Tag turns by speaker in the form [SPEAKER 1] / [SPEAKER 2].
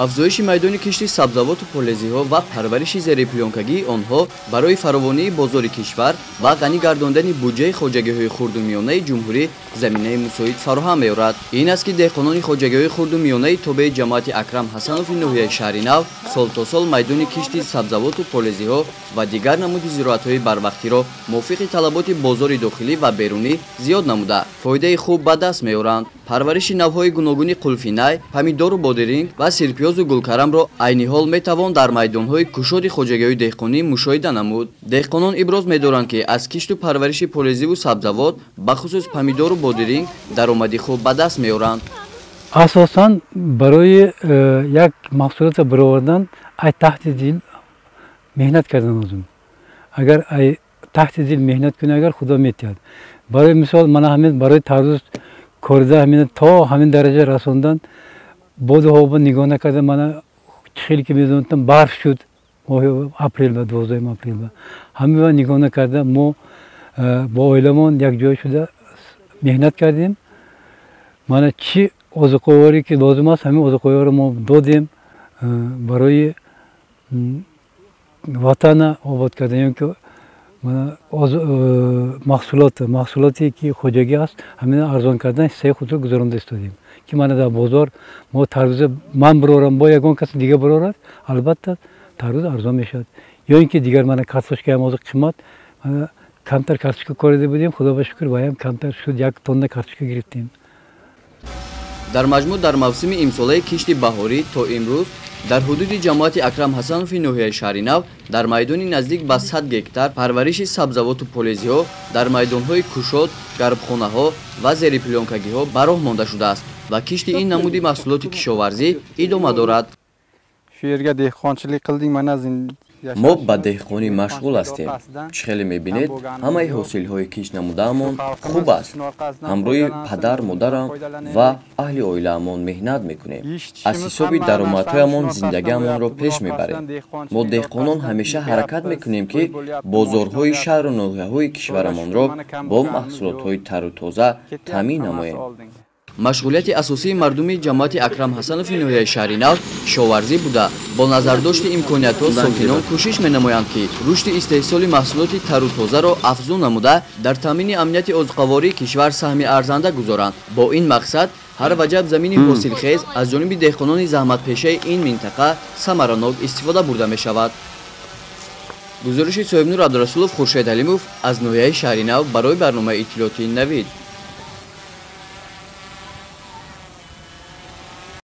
[SPEAKER 1] Афзоиши майдони кишти сабзавоту полезиҳо ва парвариши зериплёнкагии онҳо барои фаровонии бозори кишвар ва ғанӣ гардондани буҷаи хоҷагиҳои хурду миёнаи ҷумҳурӣ заминаи мусоид фароҳам меорад. Ин аст, ки деҳқонони хоҷагиҳои хурду миёнаи тобеи ҷамоати Акрам Ҳасанови ноҳияи Шаҳри Нав сол то сол майдони кишти сабзавоту полезиҳо ва дигар намуди зироатҳои барвақтиро мувофиқи талаботи бозори дохилӣ ва берунӣ зиёд намуда, фоидаи хуб ба даст меоранд. Парвариши навъҳои гуногуни қулфинай, помидору бодиринг ва сирпиёзу гулкарамро айни ҳол метавон дар майдонҳои кушоди хоҷагиҳои деҳқонӣ мушоҳида намуд. Деҳқонон иброз медоранд, ки аз кишту парвариши полезиву сабзавот, бахусус помидору бодиринг, даромади хуб ба даст меоранд.
[SPEAKER 2] Асосан барои як маҳсулотро баровардан ай таҳти дил меҳнат кардан лозим. Агар ай таҳти дил меҳнат кунӣ, агар Худо метиҳад. Барои мисол, мана ҳамин барои тарбуз корда ҳамин то ҳамин дараҷа расондан, боду ҳаво нигоҳ накарда, мана хеле ки медонистам, барф шуд моҳи апрел, 12 апрел, ҳамин нигоҳ накарда, мо бо оиламон якҷоя шуда меҳнат кардем. Мана чӣ озуқаворӣ ки лозим аст, ҳамин озуқавориро мо додем барои ватана обод кардан ё ки маҳсулоте ки хоҷагӣ аст, ҳамин арзон кардан, ҳиссаи худро гузаронда истодем, ки мана дар бозор мо тарбуза ман бирорам, бо ягон каси дига бирорад, албатта, тарбуз арзон мешавад. Ё ин ки дигар мана картошкаам ҳозир қимат, камтар картошка корида будем, Худо ба шукр, ваям камтар шуд, 1 тонна картошка гирифтем.
[SPEAKER 1] Дар маҷмӯъ, дар мавсими имсолаи кишти баҳорӣ то имрӯз дар ҳудуди ҷамоати Акрам Ҳасанови ноҳияи Шаҳри Нав дар майдони наздик ба 100 гектар парвариши сабзавоту полезиҳо дар майдонҳои кушод, гарбхонаҳо ва зериплёнкагиҳо ба роҳ монда шудааст ва кишти ин намуди маҳсулоти кишоварзӣ идома дорад.
[SPEAKER 3] Shu yerga dehqonchilik qildik, mana.
[SPEAKER 1] Мо ба деҳқонӣ машғул ҳастем. Чӣ хеле мебинед, ҳамаи ҳосилҳои кишт намудаамон хуб аст. Ҳамроҳи падар, модарам ва аҳли оилаамон меҳнат мекунем. Аз ҳисоби даромадҳоямон зиндагиамонро пеш мебарем. Мо, деҳқонон, ҳамеша ҳаракат мекунем, ки бозорҳои шаҳру ноҳияҳои кишварамонро бо маҳсулотҳои тару тоза таъмин намоем. Машғулияти асосии мардуми ҷамоати Акрам Ҳасанови ноҳияи Шаҳри Нав кишоварзӣ буда, бо назардошти имкониятҳо сокинон кӯшиш менамоянд, ки рушди истеҳсоли маҳсулоти тару тозаро афзун намуда, дар таъмини амнияти озуқавории кишвар саҳми арзанда гузоранд. Бо ин мақсад ҳар ваҷаб замини ҳосилхез аз ҷониби деҳқонони заҳматпешаи ин минтақа самаранок истифода бурда мешавад. Гузориши Соҳибнур Абдурасулов, Хуршед Ҳалимов аз ноҳияи Шаҳри Нав барои барномаи иттилоотии «Навид».